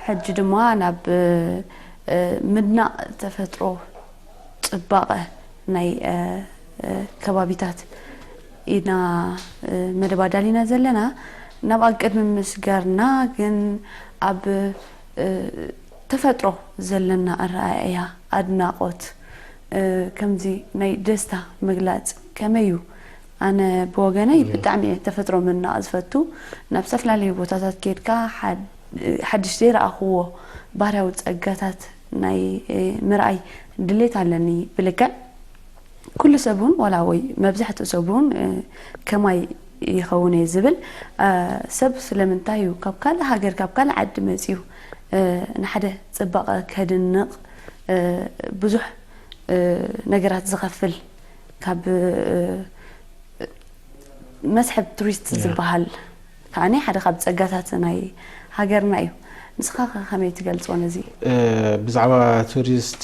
ሕጂ ድማ ናብ ምድናቕ ተፈጥሮ ጽባቐ ናይ ከባቢታት ኢና መደብ ኣዳሊና ዘለና። ናብኣ ቅድሚ ምስጋርና ግን ኣብ ተፈጥሮ ዘለና ኣረኣእያ ኣድናቖት ከምዚ ናይ ደስታ ምግላጽ ከመይ እዩ? ኣነ ብወገነይ ብጣዕሚ እየ ተፈጥሮ ምድናቕ ዝፈቱ። ናብ ዝተፈላለዩ ቦታታት ከይድካ ሓድ- ሓድሽ ዘይረኣኽዎ ባህርያዊ ጸጋታት ናይ ምርኣይ ድሌት ኣለኒ። ብልክዕ ኩሉ ሰብ እውን ዋላ ወይ መብዛሕትኡ ሰብ እውን ከማይ ይኸውን እየ ዝብል። ሰብ ስለምንታይ እዩ ካብ ካልእ ሃገር ካብ ካልእ ዓዲ መጺኡ ንሓደ ጽባቐ ከድንቕ ብዙሕ ነገራት ዝኸፍል ካብ መስሕብ ቱሪስት ዝበሃል ከዓኒ ሓደ ካብ ጸጋታት ናይ ሃገርና እዩ። ንስኻ ከ ከመይ ትገልጾ ነዚ? ብዛዕባ ቱሪስት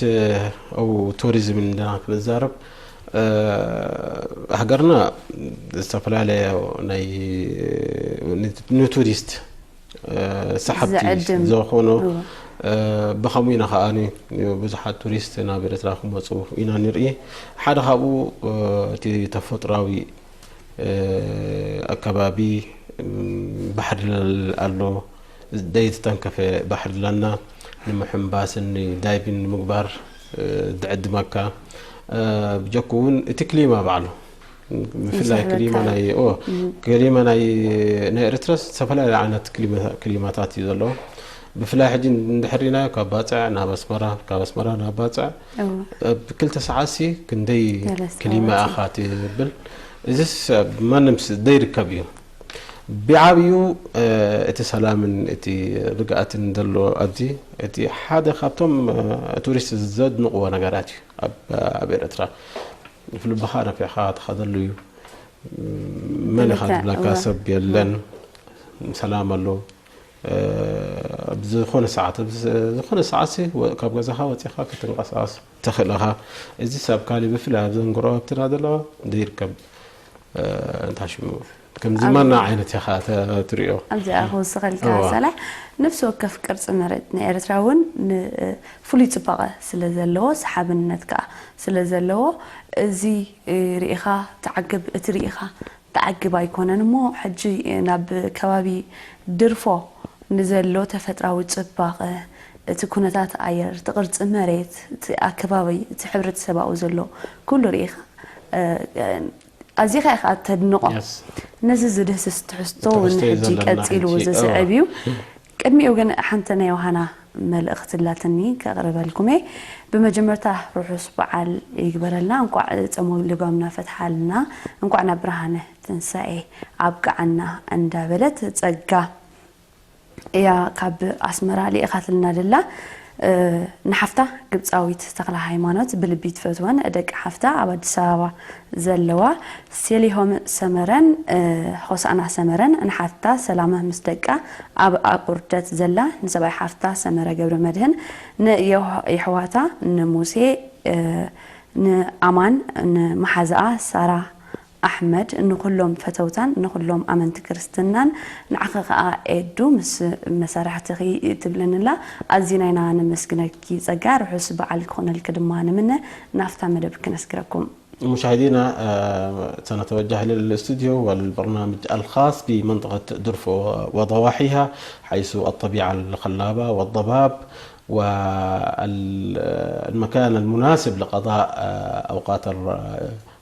ው ቱሪዝም እንደና ክንዛረብ ሃገርና ዝተፈላለየ ናይ ንቱሪስት ሰሓብቲ ዝኾኑ ብኸምኡ ኢና ከኣ ብዙሓት ቱሪስት ናብ ኤርትራ ክመፁ ኢና ንርኢ። ሓደ ካብኡ እቲ ተፈጥራዊ ኣከባቢ ባሕሪ ኣሎ፣ ዘይተተንከፈ ባሕሪ ኣለና። ንምሕምባስን ንዳይቪን ንምግባር ዝዕድመካ ብጀኩ እውን እቲ ክሊማ ባዕሉ ብፍላይ ክሊማ ናይ ኦ ክሊማ ናይ ናይ ኤርትራ ዝተፈላለዩ ዓይነት ክሊማታት እዩ ዘለዎ። ብፍላይ ሕጂ እንድሕር ሪናዮ ካብ ባፅዕ ናብ ኣስመራ፣ ካብ ኣስመራ ናብ ባፅዕ ብክልተ ሰዓት ሲ ክንደይ ክሊማ ኢኻ ትብል። እዚስ ማንም ዘይርከብ እዩ። ብዓብዩ እቲ ሰላምን እቲ ርግኣትን ዘሎ ኣብዚ እቲ ሓደ ካብቶም ቱሪስት ዘድንቕዎ ነገራት እዩ ኣብ ኤርትራ። ልብኻ ነፊሕኻ ትኸደሉ እዩ። መን ኢኻ ትብለካ ሰብ የለን። ሰላም ኣሎ። ዝኾነ ሰዓት ዝኾነ ሰዓት ካብ ገዛኻ ወፂኻ ክትንቀሳቀስ ትኽእል ኢኻ። እዚ ሰብ ካሊ ብፍላይ ኣብዘን ጎረባብትና ዘለዋ ዘይርከብ እንታይ ሽሙ ከምዚ ማና ዓይነት ኢኻ ትሪኦ። ኣብዚኣ ክውስኸልካ ሳላሕ፣ ነፍሲ ወከፍ ቅርፂ መሬት ናይ ኤርትራ እውን ፍሉይ ፅባቐ ስለ ዘለዎ፣ ሰሓብነት ከዓ ስለ ዘለዎ፣ እዚ ርኢኻ ትዓግብ፣ እቲ ርኢኻ ትዓግብ ኣይኮነን እሞ፣ ሕጂ ናብ ከባቢ ድርፎ ንዘሎ ተፈጥራዊ ጽባቐ፣ እቲ ኩነታት ኣየር፣ እቲ ቅርጺ መሬት፣ እቲ ኣከባቢ፣ እቲ ሕብረተሰብ ኣብኡ ዘሎ ኩሉ ርኢኻ ኣዚኻ ኢኻ ተድንቖ። ነዚ ዝድህስስ ትሕዝቶ እውን ሕጂ ቀጺሉ ዝስዕብ እዩ። ቅድሚኡ ግን ሓንቲ ናይ ዮሃና መልእኽቲ ኣላትኒ ከቕርበልኩም እየ። ብመጀመርታ ርሑስ በዓል ይግበረልና፣ እንቋዕ ጸሙ ልባምና ፈትሓልና፣ እንቋዕ ናብ ብርሃነ ትንሳኤ ኣብቅዓና እንዳበለት ጸጋ እያ ካብ ኣስመራ ልኢኻትልና ደላ። ንሓፍታ ግብጻዊት ተኽለ ሃይማኖት ብልቢ ትፈትወን ደቂ ሓፍታ ኣብ ኣዲስ ኣበባ ዘለዋ ሴሊሆም ሰመረን ሆሳእና ሰመረን ንሓፍታ ሰላመ ምስ ደቃ ኣብ ኣቁርደት ዘላ ንሰብኣይ ሓፍታ ሰመረ ገብረ መድህን ንየሕዋታ ንሙሴ ንኣማን ንመሓዝኣ ሳራ ኣሕመድ ንኹሎም ፈተውታን ንኹሎም ኣመንቲ ክርስትናን ንዓኺ ኸኣ ኤዱ ምስ መሳርሕትኺ ትብለንላ ኣዚና ኢና ነመስግነኪ ጸጋ ርሑስ በዓል ክኾነልኪ ድማ ንምነ ናፍታ መደብ ክነስግረኩም مشاهدينا سنتوجه للاستوديو والبرنامج الخاص بمنطقة درفو وضواحيها حيث الطبيعة الخلابة والضباب والمكان المناسب لقضاء أوقات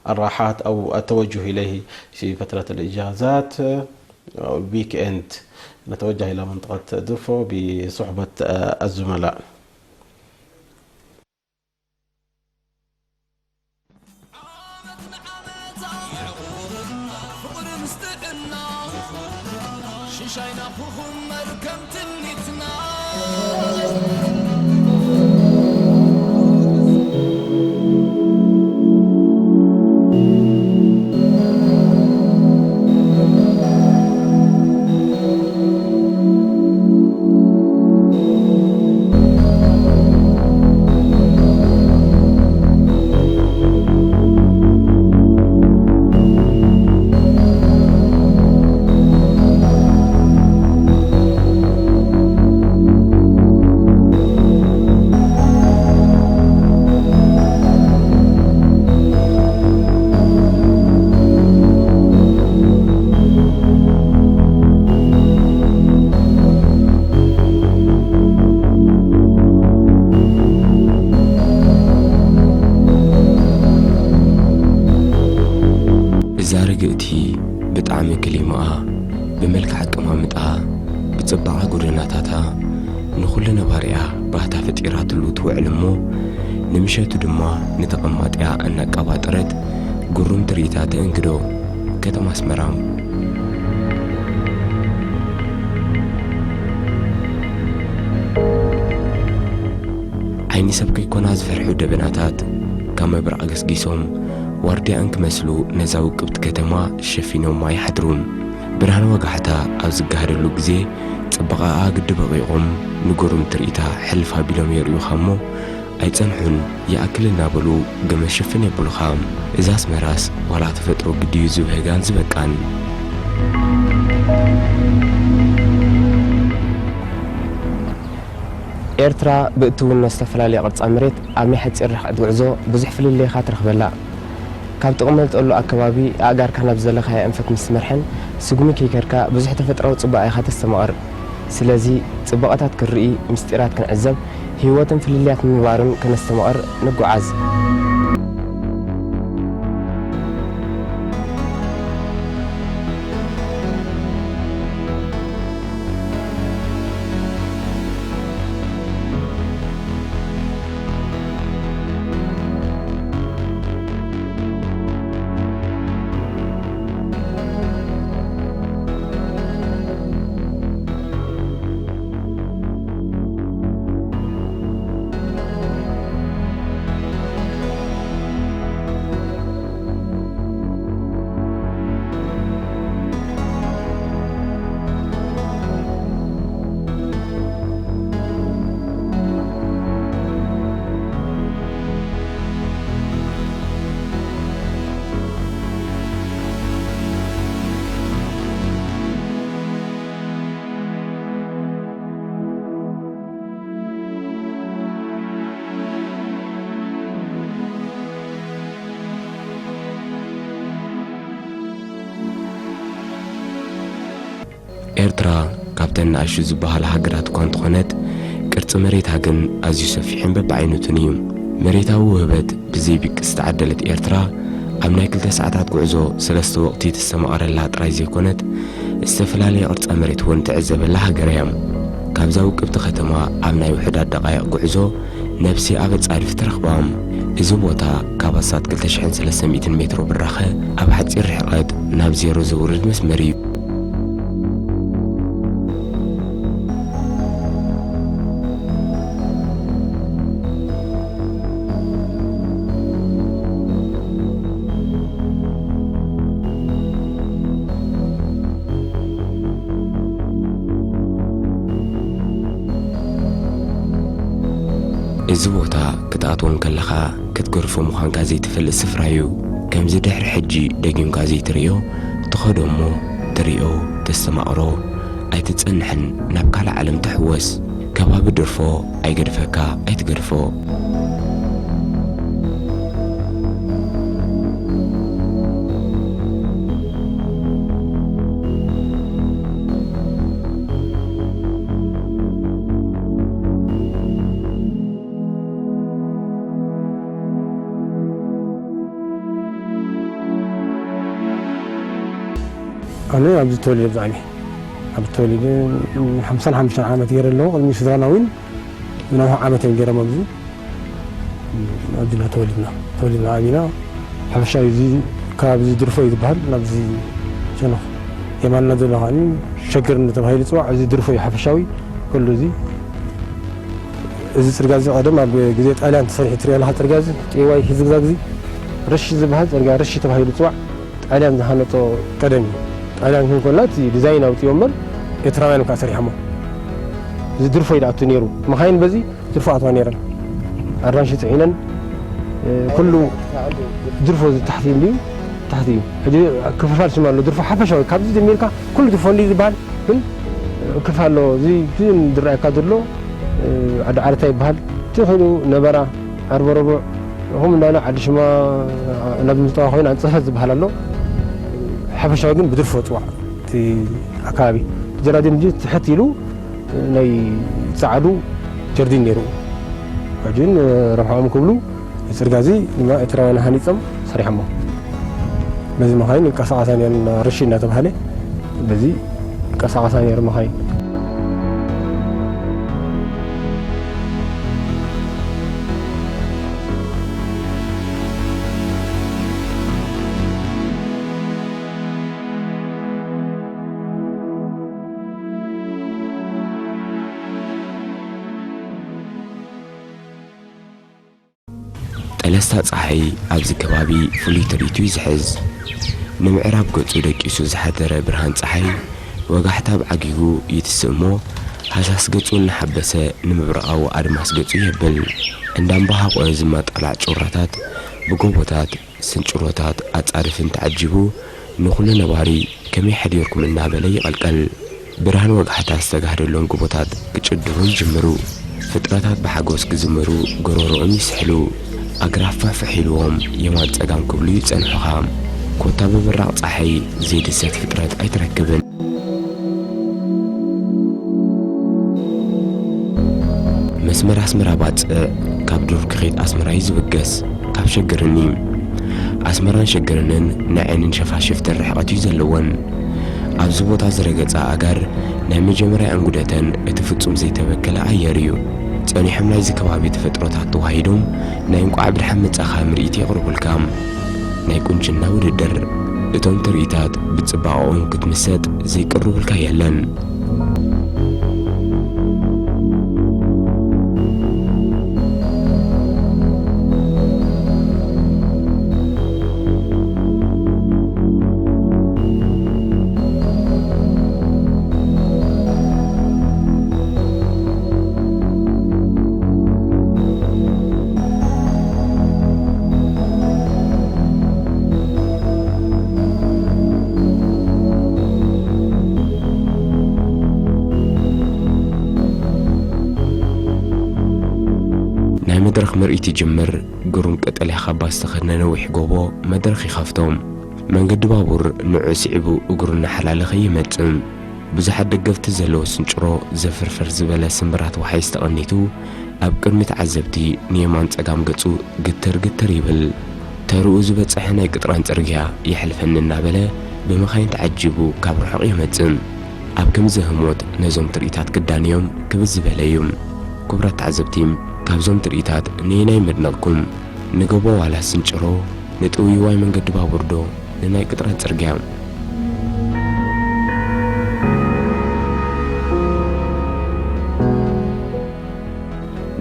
الراحات أو التوجه إليه في فترة الإجازات أو الويك إند. نتوجه إلى منطقة درفو بصحبة الزملاء. ኩሉ ነባሪኣ ባህታ ፈጢራትሉ ትውዕል እሞ፣ ንምሸቱ ድማ ንተቐማጢኣ እናቀባጠረት ግሩም ትርኢታ ተእንግዶ። ከተማ ኣስመራ። ዓይኒ ሰብ ከይኮና ዝፈርሑ ደበናታት፣ ካብ ምብራቕ ገስጊሶም ዋርድያ እንክመስሉ ነዛ ውቅብቲ ከተማ ሸፊኖማ ይሓድሩ። ብርሃን ወጋሕታ ኣብ ዝጋሃደሉ ግዜ፣ ጽባቐኣ ግዲ በቒቖም ንግሩም ትርኢታ ሕልፍ ኣቢሎም የርእዩኻ እሞ፣ ኣይጸንሑን፣ ይኣክል እናበሉ ገመድ ሽፍን የብሉኻ። እዛ ኣስመራስ ዋላ ተፈጥሮ ግድዩ ዝብህጋን ዝበቃን። ኤርትራ ብእትውኖ ዝተፈላለየ ቅርጻ መሬት ኣብ ናይ ሓጺር ርሕቀት ጉዕዞ ብዙሕ ፍልልይኻ ትረኽበላ። ካብ ትቕመጠሉ ኣከባቢ ኣእጋርካ ናብ ዝደለኻዮ ኣንፈት ምስ ትመርሐን ስጉሚ ከይከድካ ብዙሕ ተፈጥሮኣዊ ጽባቐ ኢኻ ተስተማቕር። ስለዚ ጽባቐታት ክንርኢ፣ ምስጢራት ክንዕዘብ፣ ህይወትን ፍልልያት ምንባርን ከነስተማቕር ንጓዓዝ። ኤርትራ ካብተን ንኣሽቱ ዝበሃላ ሃገራት እኳ እንተኾነት፣ ቅርጺ መሬታ ግን ኣዝዩ ሰፊሕን በብዓይነቱን እዩ። መሬታዊ ውህበት ብዘይ ብቂ ዝተዓደለት ኤርትራ፣ ኣብ ናይ ክልተ ሰዓታት ጉዕዞ ሰለስተ ወቕቲ ትስተማቐረላ ጥራይ ዘይኮነት፣ ዝተፈላለየ ቅርጻ መሬት እውን ትዕዘበላ ሃገር እያ። ካብዛ ውቅብቲ ከተማ ኣብ ናይ ውሑዳት ደቓይቕ ጉዕዞ ነብሲ ኣብ ኣጻድፍ ትረኽባ። እዚ ቦታ ካብ ኣስታት ክልተ ሽሕን ሰለስተ ሚእትን ሜትሮ ብራኸ ኣብ ሓጺር ርሕቐት ናብ ዜሮ ዘውርድ መስመር እዩ። እዚ ቦታ ክትኣትዎ እንከለኻ ክትገድፎ ምዃንካ ዘይትፈልጥ ስፍራ እዩ። ከምዚ ድሕሪ ሕጂ ደጊምካ ዘይትርእዮ፣ ትኸዶ እሞ ትርእዮ፣ ተስተማቕሮ፣ ኣይትጸንሕን፣ ናብ ካልእ ዓለም ትሕወስ። ከባቢ ድርፎ ኣይገድፈካ፣ ኣይትገድፎ። ኣነ ኣብዚ ተወሊደ ብዛዕባ ኣብዚ ተወሊደ ሓምሳን ሓሙሽተን ዓመት ገይረ ኣለኹ። ቅድሚ ስድራና እውን ዝነውሑ ዓመት እዮም ገይሮም ኣብዚ። ኣብዚና ተወሊድና፣ ተወሊድና ዓቢና። ሓፈሻዊ እዚ ከባቢ እዚ ድርፎ እዩ ዝበሃል። ናብዚ ሸነኽ የማንና ዘሎ ከዓኒ ሸገር እናተባሂሉ ይፅዋዕ። እዚ ድርፎ እዩ ሓፈሻዊ። ኩሉ እዚ፣ እዚ ፅርግያ እዚ ቀደም ኣብ ግዜ ጣልያን ተሰሪሑ ትሪኦ ኣለኻ። ፅርግያ እዚ ጥዋይ፣ እዚ ግዛ ግዚ ርሺ ዝበሃል ፅርግያ ርሺ ተባሂሉ ይፅዋዕ። ጣልያን ዝሃነፆ ቀደም እዩ። ጣልያን ክንኮና እቲ ዲዛይን ኣውፅኦ እምበር ኤርትራውያን ከዓ ሰሪሖሞ። እዚ ድርፎ እዩ ዝኣቱ ነይሩ። መኻይን በዚ ድርፎ ኣትዋ ነይረን። ኣራንሺ ፅዒነን፣ እ፣ ኩሉ ድርፎ እዚ ታሕቲ እንድዩ፣ ታሕቲ እዩ። ሕጂ ክፍልፋል ሽም ኣሎ። ድርፎ ሓፈሻዊ ካብዚ ጀሚርካ ኩሉ ድርፎ እንድዩ ዝበሃል፣ ግን ክፍልፋል ኣሎ። እዚ ግን ዝረኣየካ ዘሎ፣ እ፣ ዓዲ ዓረታ ይበሃል። እቲ ኮይኑ ነበራ፣ ዓርበ ረቡዕ፣ ከምኡ እንዳበለ ዓዲ ሽማ፣ ናብ ምዝጠዋ ኮይኑ ኣንፀፈት ዝበሃል ኣሎ። ሓፈሻዊ ግን ብድርፎ ፅዋዕ እቲ ኣከባቢ። ጀራዲን እንጂ ትሕት ኢሉ ናይ ጸዓዱ ጀርዲን ነይሩ። ሕጂ ግን ረብሓኦም ክብሉ ንጽርጋ እዚ ድማ ኤርትራውያን ሃኒጾም ሰሪሖሞ። በዚ መኻይን ይንቀሳቐሳ ነይረን፣ ርሺ እናተባህለ በዚ ይንቀሳቐሳ ነይሩ መኻይን። ጠለስታ ጸሓይ ኣብዚ ከባቢ ፍሉይ ትርኢቱ እዩ ዝሕዝ። ንምዕራብ ገጹ ደቂሱ ዝሓደረ ብርሃን ጸሓይ ወጋሕታ ብዓጊጉ ይትስእ እሞ፣ ሃሳስ ገጹ እናሓበሰ ንምብራቓዊ ኣድማስ ገጹ የብል። እንዳምባሃቆ ዝማጣላዕ ጩራታት ብጎቦታት፣ ስንጭሮታት፣ ኣጻድፍን ተዓጂቡ ንኹሉ ነባሪ ከመይ ሓዲርኩም እናበለ ይቐልቀል። ብርሃን ወጋሕታ ዝተጋህደሎም ጎቦታት ክጭድሩ ይጅምሩ። ፍጥረታት ብሓጎስ ክዝምሩ ጎሮሮኦም ይስሕሉ። ኣግራብ ፍሕፍሕ ኢልዎም የማን ጸጋም ክብሉ ይጸንሑኻ። ኮታ ብብራቕ ጸሓይ ዘይድሰት ፍጥረት ኣይትረክብን። መስመር ኣስመራ ባጽዕ ካብ ዱር ክኸይድ ኣስመራ እዩ ዝብገስ። ካብ ሸገርን እዩ። ኣስመራን ሸገርንን ናይ ዓይንን ሸፋሽፍትን ርሕቐት እዩ ዘለወን። ኣብዚ ቦታ ዝረገጻ ኣጋር ናይ መጀመርያ እንጉደተን እቲ ፍጹም ዘይተበከለ ኣየር እዩ። ጸኒሖም ናይዚ ከባቢ ተፈጥሮታት ተዋሂዶም ናይ እንቋዕ ብድሓን መጻኻ ምርኢት የቕርቡልካ። ናይ ቁንጅና ውድድር። እቶም ትርኢታት ብጽባቐኦም ክትምሰጥ ዘይቅርቡልካ የለን። ናይ መድረኽ ምርኢት ይጅምር። ግሩም ቀጠልያ ካባ ዝተኸድነ ነዊሕ ጎቦ መድረኽ ይኸፍቶ። መንገዲ ባቡር ንዑ ስዒቡ እግሩ እናሓላለኸ ይመጽእ። ብዙሓት ደገፍቲ ዘለዎ ስንጭሮ ዘፍርፍር ዝበለ ስምብራት ወሓይዝ ተቐኒቱ ኣብ ቅድሚ ተዓዘብቲ ንየማን ጸጋም ገጹ ግትር ግትር ይብል። ተርኡ ዝበጽሐ ናይ ቅጥራን ጽርግያ የሕልፈኒ እናበለ ብመኻይን ተዓጂቡ ካብ ርሑቕ ይመጽእ። ኣብ ከምዚ ህሞት ነዞም ትርኢታት ክዳንዮም ክብዝ ዝበለ እዩ። ክቡራት ተዓዘብቲ፣ ካብዞም ትርኢታት ነየናይ መድነቕኩም? ንጎቦ ዋላ ስንጭሮ፣ ንጥውይዋይ መንገዲ ባቡር ዶ ንናይ ቅጥራን ጽርግያ?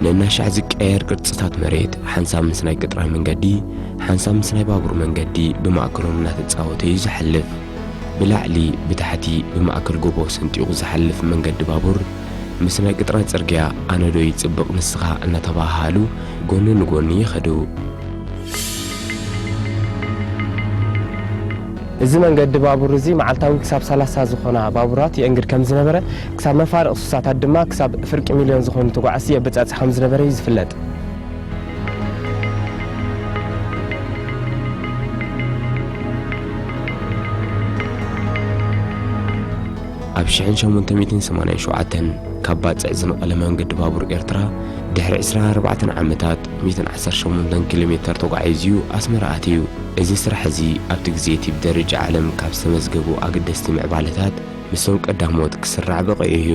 ነናሻዕ ዝቀያየር ቅርጽታት መሬት፣ ሓንሳብ ምስ ናይ ቅጥራን መንገዲ፣ ሓንሳብ ምስ ናይ ባቡር መንገዲ ብማእከሎም እናተጻወተ እዩ ዝሓልፍ። ብላዕሊ፣ ብታሕቲ፣ ብማእከል ጎቦ ሰንጢቑ ዝሓልፍ መንገዲ ባቡር፣ ምስ ናይ ቅጥራን ጽርግያ ኣነ ዶ ይጽብቕ ንስኻ እናተባሃሃሉ ጎኒ ንጎኒ ይኸዱ። እዚ መንገዲ ባቡር እዚ መዓልታዊ ክሳብ ሰላሳ ዝኾና ባቡራት የእንግድ ከም ዝነበረ፣ ክሳብ መፋርቕ ሱሳታት ድማ ክሳብ ፍርቂ ሚልዮን ዝኾኑ ተጓዓዝቲ የበጻጽሕ ከም ዝነበረ እዩ ዝፍለጥ። ኣብ ሽሕን ሸሞንተ ሚእትን ሰማንያን ሸውዓተን ካብ ባጽዕ ዝነቐለ መንገዲ ባቡር ኤርትራ፣ ድሕሪ ዕስራን ኣርባዕተን ዓመታት፣ ሚእትን ዓሰርተ ሸሞንተን ኪሎ ሜተር ተጓዒዙ ኣስመራ ኣትዩ። እዚ ስራሕ እዚ ኣብቲ ግዜ እቲ ብደረጃ ዓለም ካብ ዝተመዝገቡ ኣገደስቲ ምዕባለታት ምስቶም ቀዳሞት ክስራዕ በቒዑ እዩ።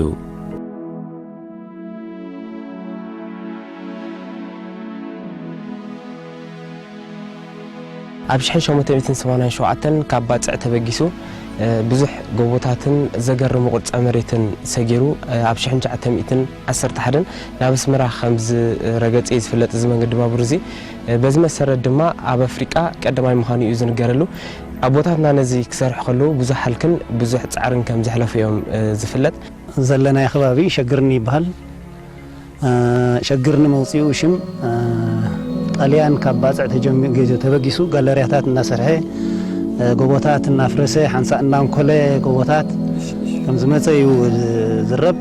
ኣብ ሽሕን ሸሞንተ ሚእትን ሰማንያን ሸውዓተን ካብ ባጽዕ ተበጊሱ፣ እ፣ ብዙሕ ጎቦታትን ዘገርሙ ቅርጸ መሬትን ሰጊሩ፣ እ፣ ኣብ ሽሕን ትሽዓተ ሚእትን ዓሰርተ ሓደን ናብ ኣስመራ ከም ዝረገጸ እዩ ዝፍለጥ እዚ መንገዲ ባቡር እዚ። እ፣ በዚ መሰረት ድማ ኣብ ኣፍሪቃ ቀዳማይ ምዃኑ እዩ ዝንገረሉ። ኣቦታትና ነዚ ክሰርሑ ከለዉ ብዙሕ ሃልክን ብዙሕ ጻዕርን ከም ዘሕለፉ እዮም፣ እ፣ ዝፍለጥ። ዘለናዮ ከባቢ ሸግርኒ ይበሃል። እ፣ ሸግርኒ መውፅኡ ሽም፣ እ፣ ጣልያን ካብ ባፅዕ ተጀሚሩ፣ ገዜ ተበጊሱ ጋለርያታት እናሰርሐ፣ እ፣ ጎቦታት እናፍረሰ፣ ሓንሳእ እናንኮለ ጎቦታት ከም ዝመፀ እዩ ዝረብ።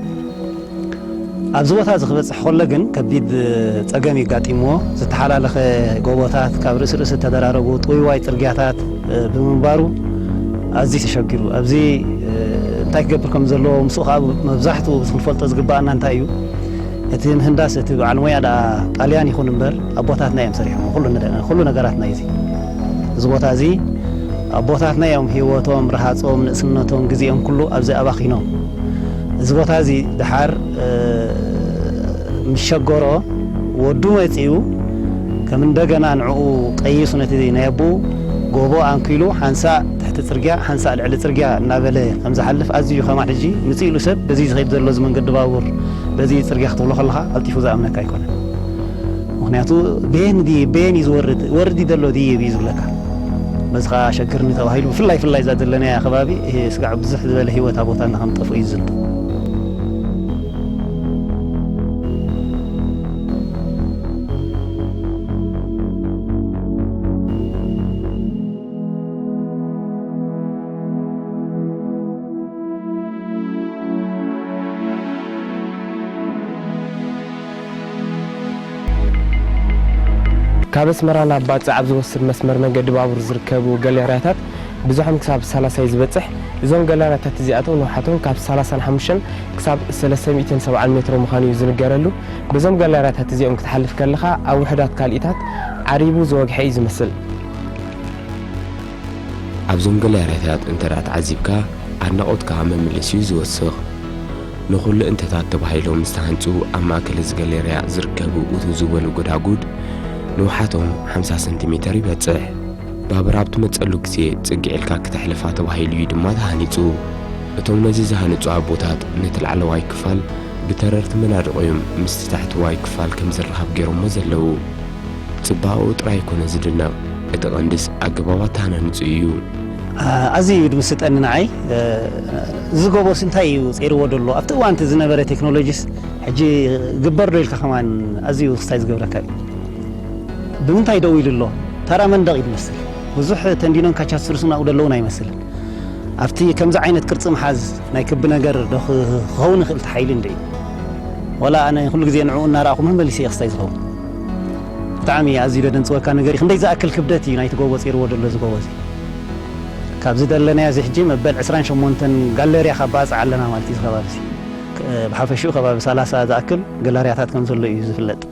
ኣብዚ ቦታ እዚ ክበፅሕ ከሎ ግን ከቢድ ጸገም የጋጢምዎ። ዝተሓላለኸ ጎቦታት፣ ካብ ርእሲ ርእሲ እተደራረቡ ጥውይዋይ ጽርግያታት፣ እ፣ ብምንባሩ ኣዝዩ ተሸጊሩ። ኣብዚ፣ እ፣ እንታይ ክገብር ከም ዘለዎ ምስኡ ከኣ መብዛሕትኡ ክንፈልጦ ዝግባኣና እንታይ እዩ? እቲ ምህንዳስ እቲ በዓል ሞያ ደኣ ጣልያን ይኹን እምበር ኣቦታትና እዮም ሰሪሖሞ። ኩሉ ነ-፣ ኩሉ ነገራትና እዩ እዚ። እዚ ቦታ እዚ ኣቦታትና እዮም ህይወቶም፣ ረሃጾም፣ ንእስነቶም፣ ግዜኦም ኩሉ ኣብዚ ኣባኺኖም። እዚ ቦታ እዚ ደሓር፣ እ፣ ምስ ሸገሮ ወዱ መጺኡ ከም እንደገና ንዕኡ ቀይሱ ነቲ ናይ ኣቦኡ ጎቦ ኣንኪሉ ሓንሳእ ትሕቲ ጽርግያ፣ ሓንሳእ ልዕሊ ጽርግያ እናበለ ከም ዝሓልፍ ኣዝዩ ከማን ሕጂ ምጽእ ኢሉ ሰብ በዚ ዝኸይድ ዘሎ እዚ መንገዲ ባቡር በዚ ጽርግያ ክትብሎ ከለኻ ቀልጢፉ ዝኣምነካ ኣይኮነን። ምኽንያቱ በየን ድየ በየን እዩ ዝወርድ ወርድ እዩ ዘሎ ድየ እዩ ዝብለካ። በዚ ከዓ ሸግርኒ ተባሂሉ ብፍላይ ፍላይ እዛ ዘለናያ ከባቢ ስጋዕ ብዙሕ ዝበለ ህይወት ኣብ ቦታ እንዳ ከም ጠፍኡ እዩ ዝዝንቶ። ካብ ኣስመራ ናብ ባጽዕ ኣብ ዝወስድ መስመር መንገዲ ባቡር ዝርከቡ ገላርያታት ብዝሖም ክሳብ ሰላሳ እዩ ዝበጽሕ። እዞም ገላርያታት እዚኣቶም ንውሓቶም ካብ ሰላሳን ሓሙሽተን ክሳብ ሰለስተ ሚእትን ሰብዓን ሜትሮ ምዃኑ እዩ ዝንገረሉ። በዞም ገላርያታት እዚኦም ክትሓልፍ ከለኻ ኣብ ውሑዳት ካልኢታት ዓሪቡ ዝወግሐ እዩ ዝመስል። ኣብዞም ገላርያታት እንተ ደኣ ተዓዚብካ ኣድናቖትካ መምልስ እዩ ዝወስኽ። ንኹሉ እንተታት ተባሂሎም ዝተሃንጹ ኣብ ማእከል እዚ ገሌርያ ዝርከቡ ውትው ዝበሉ ጎዳጉድ ንውሓቶም ሓምሳ ሰንቲሜተር ይበጽሕ። ባቡር ኣብ ትመጸሉ ግዜ ጽግዕ ኢልካ ክተሕልፋ ተባሂሉ እዩ ድማ ተሃኒጹ። እቶም ነዚ ዝሃነጹ ኣቦታት ነቲ ላዕለዋይ ክፋል ብተረርቲ መናድቕ እዮም ምስቲ ታሕተዋይ ክፋል ከም ዝረኻብ ገይሮሞ ዘለዉ። ጽባቐኡ ጥራይ ኣይኮነ ዝድነቕ፣ እቲ ቀንድስ ኣገባብ ኣተሃናንጽኡ እዩ። ኣዝዩ እዩ ዝምስጠኒ ንዓይ። እዚ ጎቦስ እንታይ እዩ ጸይርዎ ደሎ ኣብቲ እዋን እቲ ዝነበረ ቴክኖሎጂስ ሕጂ ግበር ዶ ኢልካ ከማን ኣዝዩ ክስታይ ዝገብረካ እዩ። ብምንታይ ደው ኢሉ ኣሎ? ታራ መንደቕ እዩ ዝመስል። ብዙሕ ተንዲኖን ካቻስርሱን ኣብኡ ደለውን ኣይመስልን። ኣብቲ ከምዚ ዓይነት ቅርጺ ምሓዝ ናይ ክቢ ነገር ዶ ክኸውን ይኽእል እቲ ሓይሊ እንድዒ? ዋላ ኣነ ኩሉ ግዜ ንዕኡ እናረኣኹ መመሊሰ እየ ክስታይ ዝኸውን። ብጣዕሚ ኣዝዩ ደደንጽወካ ነገር እዩ። ክንደይ ዝኣክል ክብደት እዩ ናይቲ ጎቦ ጸይርዎ ደሎ እዚ ጎቦ እዚ። ካብዚ ደለናዮ እዚ ሕጂ መበል ዕስራን ሸሞንተን ጋለርያ ካብ ባጽዕ ኣለና ማለት እዩ እዚ ከባቢ እዚ። ብሓፈሽኡ ከባቢ ሰላሳ ዝኣክል ገላርያታት ከም ዘሎ እዩ ዝፍለጥ።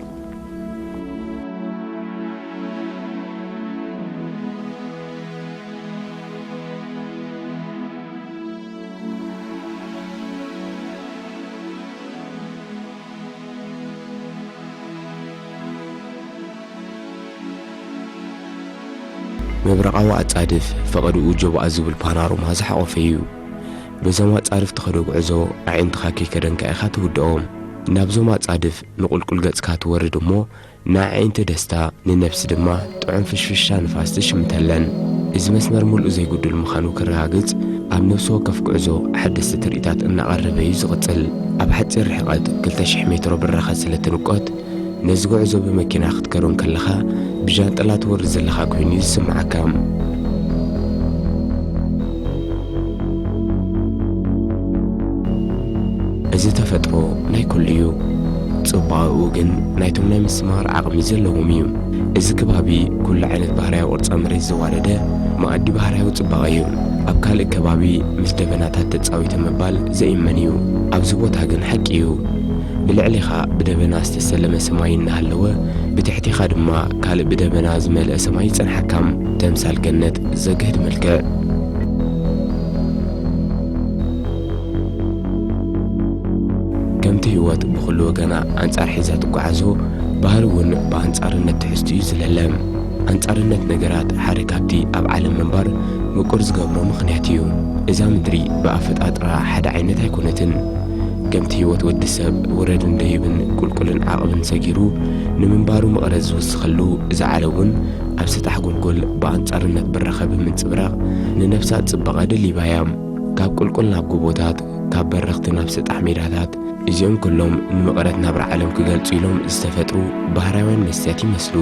መብረቓዊ ኣጻድፍ ፈቐድኡ ጀቡኣ ዝብል ፓናሮማ ዝሓቖፈ እዩ። በዞም ኣጻድፍ ትኸዶ ጉዕዞ ኣዒንትኻ ከይከደንካ ኢኻ ትውድኦ። ናብዞም ኣጻድፍ ንቑልቁል ገጽካ ትወርድ እሞ ንኣዒንቲ ደስታ ንነብሲ ድማ ጥዑም ፍሽፍሽታ ንፋስ ትሽምተለን። እዚ መስመር ምሉእ ዘይጉዱል ምዃኑ ከረጋግጽ ኣብ ነብሲ ወከፍ ጉዕዞ ሓደስቲ ትርኢታት እናቐረበ እዩ ዝቕጽል። ኣብ ሓጺር ርሕቐት ክልተ ሽሕ ሜትሮ ብራኸ ስለ ትንቆት ነዚ ጉዕዞ ብመኪና ክትከዶ እንከለኻ ብጃንጥላ ትወርድ ዘለኻ ኮይኑ እዩ ዝስምዓካ። እዚ ተፈጥሮ ናይ ኩሉ እዩ። ጽባቐኡ ግን ናይቶም ናይ ምስማር ዓቕሚ ዘለዎም እዩ። እዚ ከባቢ ኩሉ ዓይነት ባህርያዊ ቅርጻ መሬት ዘዋደደ መኣዲ ባህርያዊ ጽባቐ እዩ። ኣብ ካልእ ከባቢ ምስ ደበናታት ተጻዊተ ምባል ዘእመን እዩ። ኣብዚ ቦታ ግን ሓቂ እዩ። ብልዕሊኻ ብደበና ዝተሰለመ ሰማይ እናሃለወ ብትሕቴኻ ድማ ካልእ ብደበና ዝመልአ ሰማይ ይጸንሓካ። ተምሳል ገነት ዘግህድ መልክዕ። ከምቲ ህይወት ብኹሉ ወገና ኣንጻር ሒዛ ትጓዓዞ፣ ባህሪ እውን ብኣንጻርነት ትሕዝቱ እዩ ዝለለ። ኣንጻርነት ነገራት ሓደ ካብቲ ኣብ ዓለም ምንባር ምቁር ዝገብሮ ምኽንያት እዩ። እዛ ምድሪ ብኣፈጣጥራ ሓደ ዓይነት ኣይኮነትን። ከምቲ ህይወት ወዲ ሰብ ውረድን ደይብን ቁልቁልን ዓቕብን ሰጊሩ ንምንባሩ መቐረት ዝውስኸሉ፣ እዛ ዓለም እውን ኣብ ሰጣሕ ጎልጎል ብኣንጻርነት ብራኸ ብምንጽብራቕ ንነፍሳ ጽባቐ ደሊባ እያ። ካብ ቁልቁል ናብ ጎቦታት፣ ካብ በረኽቲ ናብ ሰጣሕ ሜዳታት፣ እዚኦም ኩሎም ንመቐረት ናብራ ዓለም ክገልጹ ኢሎም ዝተፈጥሩ ባህርያውያን መስትያት ይመስሉ።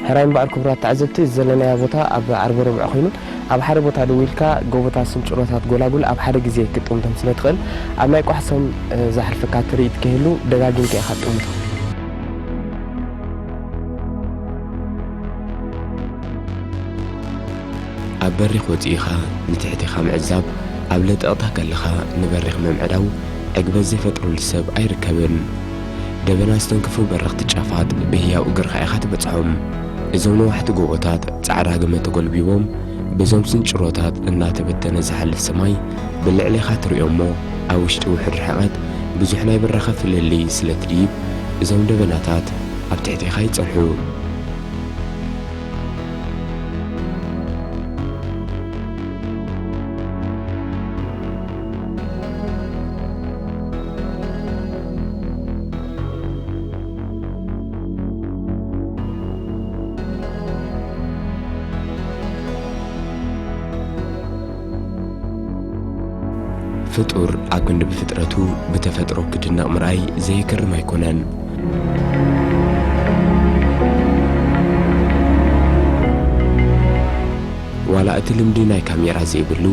ሕራይ እምበኣር ክቡራት ተዓዘብቲ፣ ዘለናዮ ቦታ ኣብ ዓርቢ ርብዒ ኮይኑ፣ ኣብ ሓደ ቦታ ደው ኢልካ ጎቦታት፣ ስንጭሮታት፣ ጎላጉል ኣብ ሓደ ግዜ ክትጥምቶም ስለ ትኽእል፣ ኣብ ናይ ቋሕሶም ዘሕልፈካ ትርኢት ከይህሉ ደጋጊምካ ኢኻ ትጥምቶ። ኣብ በሪኽ ወጺእኻ ንትሕቴኻ ምዕዛብ፣ ኣብ ለጠቕታ ከለኻ ንበሪኽ ምምዕዳው ዕግበት ዘይፈጥረሉ ሰብ ኣይርከብን። ደበና ዝተንክፉ በረኽቲ ጫፋት ብህያው እግርኻ ኢኻ ትበጽሖም። እዞም ነዋሕቲ ጎቦታት ጻዕዳ ግመ ተጎልቢቦም፣ በዞም ስንጭሮታት እናተበተነ ዝሓልፍ ሰማይ ብልዕሊኻ ትርእዮ እሞ፣ ኣብ ውሽጢ ውሑድ ርሕቐት ብዙሕ ናይ ብራኸ ፍልልይ ስለ ትድይብ፣ እዞም ደበናታት ኣብ ትሕቴኻ ይጸንሑ። ፍጡር ኣብ ክንዲ ብፍጥረቱ ብተፈጥሮ ክድነቕ ምርኣይ ዘየገርም ኣይኮነን። ዋላ እቲ ልምዲ ናይ ካሜራ ዘይብሉ፣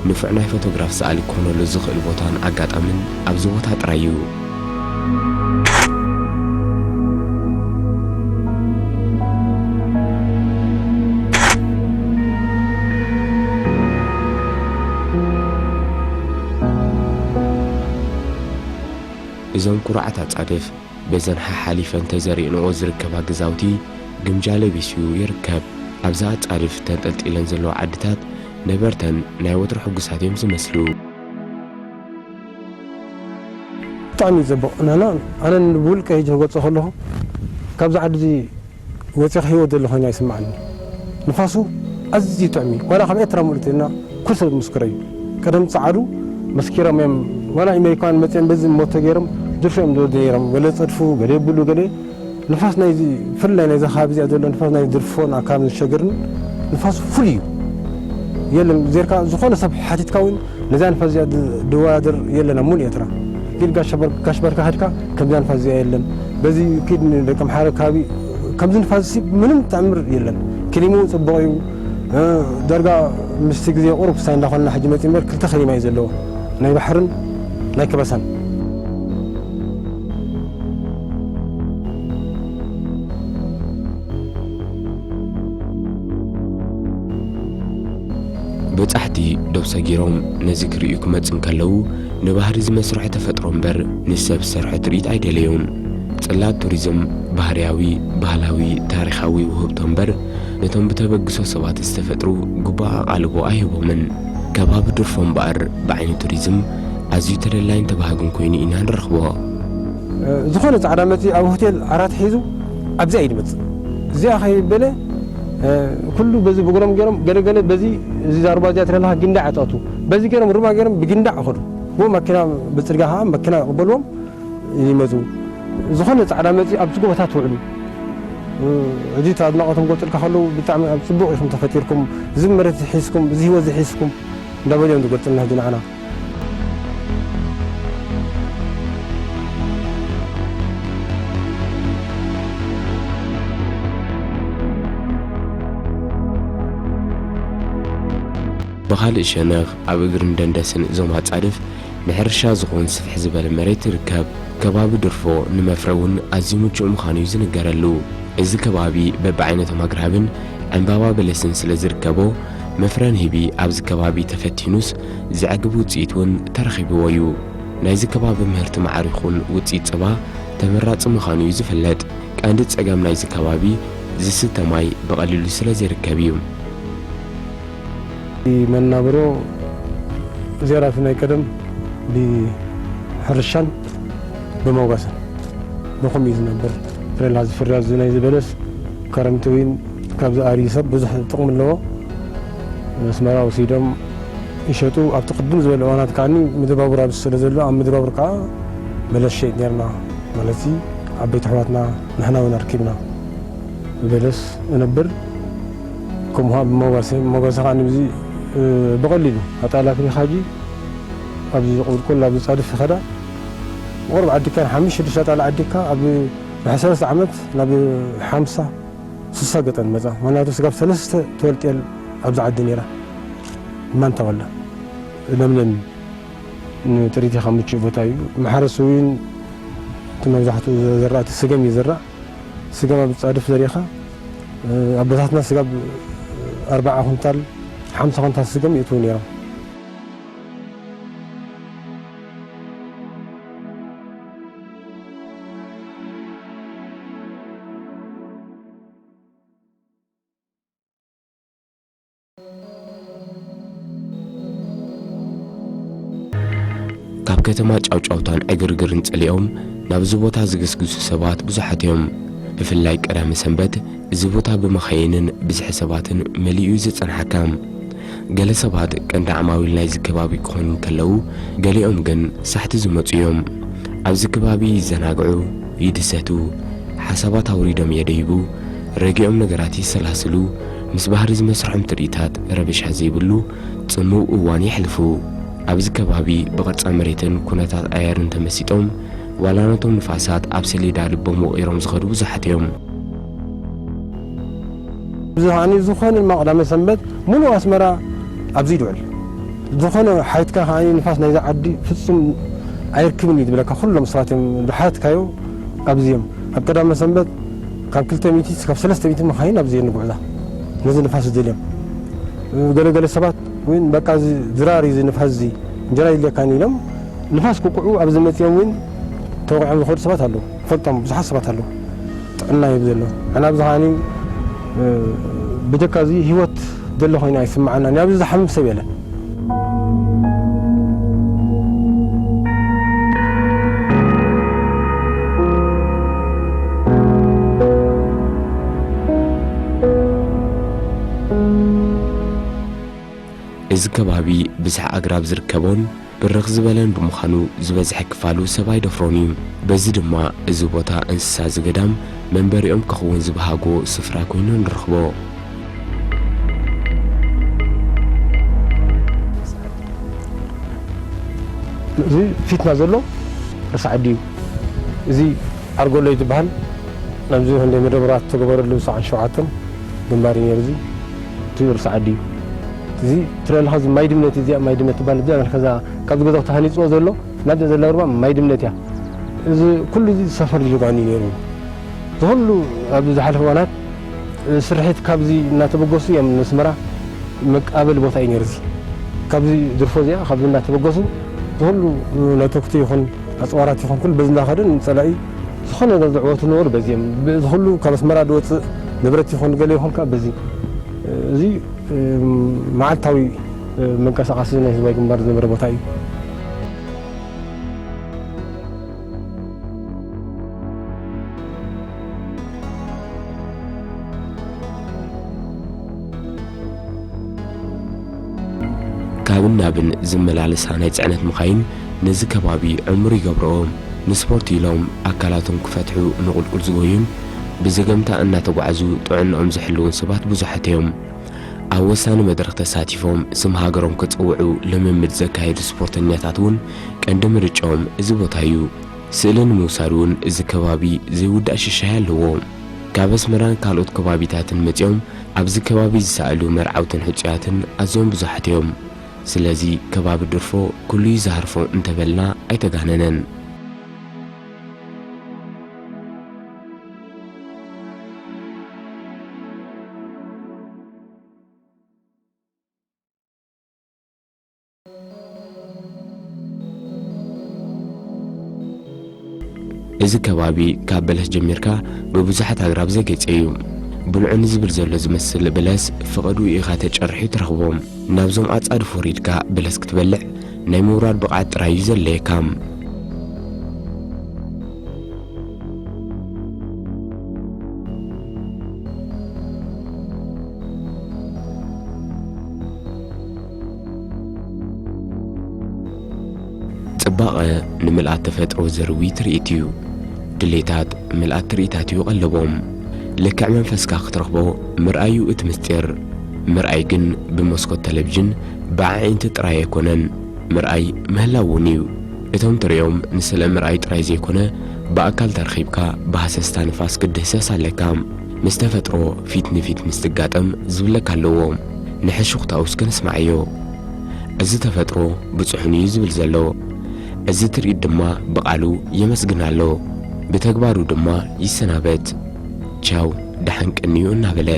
ንፉዕ ናይ ፎቶግራፍ ሰኣሊ ክኾነሉ ዝኽእል ቦታን ኣጋጣምን ኣብዚ ቦታ ጥራይ እዩ። እዞም ኩርዓት ኣጻድፍ በዘን ሓሓሊፈን ተዘሪእንኦ ዝርከባ ገዛውቲ ግምጃ ለቢሱ ይርከብ። ኣብዛ ኣጻድፍ ተንጠልጢለን ዘለዋ ዓድታት ነበርተን ናይ ወትሩ ሕጉሳት እዮም ዝመስሉ። ብጣዕሚ እዩ ጽቡቕ። ንሕና፣ ኣነ ብውልቀ ሂጂ ክገልጾ ከለኹ፣ ካብዛ ዓዲ እዚ ወጺኻ ህይወት ዘሎ ኮይኑ ኣይስምዓኒ። ንፋሱ ኣዝዩ ጥዑም እዩ። ዋላ ካብ ኤርትራ ምሉእ ተይልና ኩሉ ሰብ ምስክሮ እዩ። ቀደም ጸዓዱ መስኪሮም እዮም። ዋላ ኣሜሪካውያን መጺኦም በዚ ሞቶ ገይሮም ድርፎ እዮም ዝወዱ ነይሮም። ገለ ጸድፉ፣ ገለ የብሉ፣ ገለ ንፋስ ናይዚ፣ ብፍላይ ናይዚ ከባቢ እዚኣ ዘሎ ንፋስ ናይ ድርፎን ኣካልን ዝሸግርን ንፋስ ፍሉይ እዩ። የለን፣ ዜርካ ዝኾነ ሰብ ሓቲትካ እውን ነዛ ንፋስ እዚኣ ድ-፣ ድወዳደር የለን ኣብ ሙሉእ ኤርትራ። ግን ጋሽ በር-፣ ጋሽ ባርካ ከድካ ከምዛ ንፋስ እዚኣ የለን። በዚ ኪድ ንደቂ ኣምሓረ ከባቢ ከምዚ ንፋስ እዚ ምንም ተኣምር የለን። ክሊምኡ ጽቡቕ እዩ። እ፣ ዳርጋ ምስቲ ግዜ ቁሩብ ክሳይ እንዳኾንና ሕጂ መጺኡ እምበር ክልተ ክሊማ እዩ ዘለዎ። ናይ ባሕርን ናይ ከበሳን። በጻሕቲ ዶብ ሰጊሮም ነዚ ክርእዩ ክመጹ እንከለዉ፣ ንባህሪ ዝመስርሖ ተፈጥሮ እምበር ንሰብ ዝሰርሖ ትርኢት ኣይደለዩን። ጽላት ቱሪዝም ባህርያዊ፣ ባህላዊ፣ ታሪኻዊ ውህብቶ እምበር ነቶም ብተበግሶ ሰባት ዝተፈጥሩ ግቡእ ኣቓልቦ ኣይህቦምን። ከባቢ ድርፎ እምበኣር ብዓይኒ ቱሪዝም ኣዝዩ ተደላይን ተባሃግን ኮይኑ ኢና ንረኽቦ። እ፣ ዝኾነ ጻዕዳ መጺ ኣብ ሆቴል ዓራት ሒዙ ኣብዚኣ እዩ ዝመጽእ። እዚኣ ከይበለ፣ እ፣ ኩሉ በዚ ብእግሮም ገይሮም፣ ገለ ገለ በዚ፣ እዚ ዛርባ እዚኣ ትረለኻ ጊንዳዕ ኣጻቱ። በዚ ገይሮም ሩባ ገይሮም ብጊንዳዕ ይኸዱ። ብኡ ማኪና፣ ብጽርግያ ኸዓ ማኪና ይቕበልዎም ይመጹ። ዝኾነ ጻዕዳ መጺ ኣብዚ ጎቦታት ውዕሉ። እ፣ ሕጂ እቲ ኣድናቖቶም ክገልጹልካ ከለዉ ብጣዕሚ ኣብ ጽቡቕ ኢኹም ተፈጢርኩም፣ እዚ መሬት እዚ ሒዝኩም፣ እዚ ህይወት እዚ ሒዝኩም እንዳበሉ እዮም ዝገልጹልና ሕጂ ንዓና። ብኻልእ ሸነኽ፣ ኣብ እግርን ደንደስን እዞም ኣጻድፍ ንሕርሻ ዝኸውን ስፍሕ ዝበለ መሬት ይርከብ። ከባቢ ድርፎ ንመፍረ እውን ኣዝዩ ምቹእ ምዃኑ እዩ ዝንገረሉ። እዚ ከባቢ በብዓይነቶም ኣግራብን ዕምባባ በለስን ስለ ዝርከቦ፣ መፍረ ንህቢ ኣብዚ ከባቢ ተፈቲኑስ ዘዕግብ ውጽኢት እውን ተረኺብዎ እዩ። ናይዚ ከባቢ ምህርቲ መዓር ይኹን ውጽኢት ጸባ ተመራጺ ምዃኑ እዩ ዝፍለጥ። ቀንዲ ጸገም ናይዚ ከባቢ ዝስተ ማይ ብቐሊሉ ስለ ዘይርከብ እዩ። መናብሮ ዜራፊ ናይ ቀደም ብሕርሻን ብመጓሰን ብኹም እዩ ዝነብር። ፍሬላ ዝፍርያ እዚ ናይ ዝበለስ ከረምቲ እውን ካብዚ ኣርዩ ሰብ ብዙሕ ጥቕሚ ኣለዎ። ኣስመራ ወሲዶም ይሸጡ። ኣብቲ ቅድም ዝበለ እዋናት ከዓኒ ምድሪ ባቡር ኣብዚ ስለ ዘሎ ኣብ ምድሪ ባቡር ከዓ በለስ ሸይጥ ነርና። ማለት ዓበይቲ ኣሕዋትና ንሕና እውን ኣርኪብና። በለስ እነብር ከምኡ ብመጓሰ፣ መጓሰ ከዓኒ ብዚ፣ እ፣ ብቐሊሉ ኣጣላፊ ኻጂ ኣብዚ ቁልቁል ኣብዚ ጻድፍ ይኸዳ። ቁሩብ ዓዲካ ሓሙሽተ ሽዱሽተ ኣጣላ ዓዲካ ኣብ ድሕሪ ሰለስተ ዓመት ናብ ሓምሳ ስሳ ገጠን መጻ። ምኽንያቱ ስጋብ ሰለስተ ትወልጥ እያ ኣብዚ ዓዲ ነይራ። ማንታ ወላ ለምለም ንጥሪት ኢኻ ምቹእ ቦታ እዩ። ማሕረስ እውን እቲ መብዛሕትኡ ዘራእቲ ስገም እዩ ዝራእ። ስገም ኣብ ጻድፍ ዘሪእኻ፣ ኣቦታትና ስጋብ ኣርባዓ ኩንታል፣ ሓምሳ ኩንታል ስገም የእትዉ ነይሮም። ካብ ከተማ ጫውጫውታን ዕግርግርን ጸሊኦም ናብዚ ቦታ ዝግስግሱ ሰባት ብዙሓት እዮም። ብፍላይ ቀዳመ ሰንበት እዚ ቦታ ብመኻይንን ብዝሒ ሰባትን መሊኡ እዩ ዝጸንሓካ። ገለ ሰባት ቀንዲ ዓማዊል ናይዚ ከባቢ ክኾኑ እንከለዉ፣ ገሊኦም ግን ሳሕቲ ዝመጹ እዮም። ኣብዚ ከባቢ ይዘናግዑ፣ ይድሰቱ፣ ሓሳባት ኣውሪዶም የደይቡ፣ ረጊኦም ነገራት የሰላስሉ፣ ምስ ባህሪ ዝመስርሖም ትርኢታት ረበሻ ዘይብሉ ጽምው እዋን የሕልፉ። ኣብዚ ከባቢ ብቕርጸ መሬትን ኩነታት ኣየርን ተመሲጦም፣ ዋላ ነቶም ንፋሳት ኣብ ሰሌዳ ልቦም ወቒሮም ዝኸዱ ብዙሓት እዮም። እዚ ከዓኒ ዝኾነ ድማ ቀዳመ ሰንበት ሙሉእ ኣስመራ ኣብዚ ይድውዕል። ዝኾነ ሓይትካ ከዓኒ ንፋስ ናይዛ ዓዲ ፍጹም ኣይርክብን እዩ ዝብለካ። ኩሎም ሰባት እዮም ዝሓትካዮ ኣብዚ እዮም። ኣብ ቀዳመ ሰንበት ካብ ክልተ ሚእቲ እስካብ ሰለስተ ሚእቲ መኻይን ኣብዚ እየን ዝጉዕዛ። ነዚ ንፋስ ዝደልዮም። ገለገለ ሰባት እውን በቃ እዚ ድራር እዩ እዚ ንፋስ እዚ እንጀራ ይድልየካኒ ኢሎም ንፋስ ክቁዑ ኣብዚ መጺኦም እውን ተወቂዖም ዝኸዱ ሰባት ኣለዉ። ፈልጦም ብዙሓት ሰባት ኣለዉ። ጥዕና እዩ ዘሎ። ኣነ ኣብዚ ከዓኒ፣ እ፣ ብጀካ እዚ ህይወት ዘሎ ኮይኑ ኣይስምዓናን። ኣብዚ ዝሓምም ሰብ የለን። እዚ ከባቢ ብዝሒ ኣግራብ ዝርከቦን ብርኽ ዝበለን ብምዃኑ፣ ዝበዝሐ ክፋሉ ሰብ ኣይደፍሮን እዩ። በዚ ድማ፣ እዚ ቦታ እንስሳ ዝገዳም መንበሪኦም ክኸውን ዝበሃጎ ስፍራ ኮይኑ ንረኽቦ። እዚ ፊትና ዘሎ ርእሲ ዓዲ እዩ። እዚ ኣርጎሎ እዩ ዝበሃል። ናብዚ ክንደይ መደበራት ዝተገበረሉ ሰዓን ሸውዓተን ግንባር እዩ ነይሩ። እዚ እቲ ርእሲ ዓዲ እዩ። እዚ ትረአ ኣለኻ፣ እዚ ማይ ድምነት፣ እዚኣ ማይ ድምነት ትበሃል። እዚኣ ከዛ ካብዚ ገዛ ተሃኒፅዎ ዘሎ ናብዚኣ ዘላ ሩባ ማይ ድምነት እያ። እዚ ኩሉ እዚ ሰፈር ጅጓኒ ነይሩ። ዝኹሉ ኣብዚ ዝሓለፈ እዋናት ስርሒት ካብዚ እናተበገሱ እዮም ንስመራ መቃበሊ ቦታ እዩ ነይሩ። እዚ ካብዚ ድርፎ እዚኣ ካብዚ እናተበገሱ ዝኹሉ ነተኩቲ ይኹን ኣፅዋራት ይኹን ኩሉ በዚ እናኸደ ንፀላኢ ዝኾነ ነገር ዝዕወቱ ነበሩ። በዚ እዮም፣ እዚ ኩሉ ካብ ኣስመራ ዝወፅእ ንብረት ይኹን ገለ ይኹን ከዓ በዚ፣ እዚ፣ እም፣ መዓልታዊ፣ እ፣ መንቀሳቐሲ ናይ ህዝባዊ ግንባር ዝነበረ ቦታ እዩ። ካብን ናብን ዝመላለሳ ናይ ጽዕነት መኻይን ነዚ ከባቢ ዕሙር ይገብርኦ። ንስፖርት ኢሎም ኣካላቶም ክፈትሑ ንቑልቁል ዝጎዩን ብዘገምታ እናተጓዕዙ ጥዕንኦም ዝሕልዉን ሰባት ብዙሓት እዮም። ኣብ ወሳኒ መድረኽ ተሳቲፎም ስም ሃገሮም ክጽውዑ ልምምድ ዘካየዱ ስፖርተኛታት እውን ቀንዲ ምርጫኦም እዚ ቦታ እዩ። ስእሊ ንምውሳድ እውን እዚ ከባቢ ዘይውዳእ ሽሻይ ኣለዎ። ካብ ኣስመራን ካልኦት ከባቢታትን መጺኦም ኣብዚ ከባቢ ዝሰኣሉ መርዓውትን ሕጹያትን ኣዝዮም ብዙሓት እዮም። ስለዚ ከባቢ ድርፎ ኩሉ እዩ ዝሃርፎ እንተበልና ኣይተጋነነን። እዚ ከባቢ ካብ በለስ ጀሚርካ ብብዙሓት ኣግራብ ዘጌጸ እዩ። ብልዑ ንዝብል ዘሎ ዝመስል በለስ ፈቐድኡ ኢኻ ተጨርሕዩ ትረኽቦ። ናብዞም ኣጻድፍ ወሪድካ በለስ ክትበልዕ ናይ ምውራድ ብቕዓት ጥራይ እዩ ዘድልየካ። ጽባቐ ንምልኣት ተፈጥሮ ዘርዊ ትርኢት እዩ። ድሌታት ምልኣት ትርኢታት እዩ ቀለቦም። ልክዕ መንፈስካ ክትረኽቦ ምርኣይ እዩ እቲ ምስጢር። ምርኣይ ግን ብመስኮት ቴሌቪዥን ብኣዒንቲ ጥራይ ኣይኮነን። ምርኣይ ምህላው እውን እዩ። እቶም ትርእዮም ንስለ ምርኣይ ጥራይ ዘይኮነ፣ ብኣካል ተረኺብካ ብሃሰስታ ንፋስ ክትድህሰስ ኣለካ። ምስ ተፈጥሮ ፊት ንፊት ምስ ትጋጠም ዝብለካ ኣለዎ። ንሕሹኽታኡ እስከ ንስማዓዮ። እዚ ተፈጥሮ ብጽሑን እዩ ዝብል ዘሎ። እዚ ትርኢት ድማ ብቓሉ የመስግን ኣሎ፣ ብተግባሩ ድማ ይሰናበት። ቻው፣ ደሓን ቀንዩ እናበለ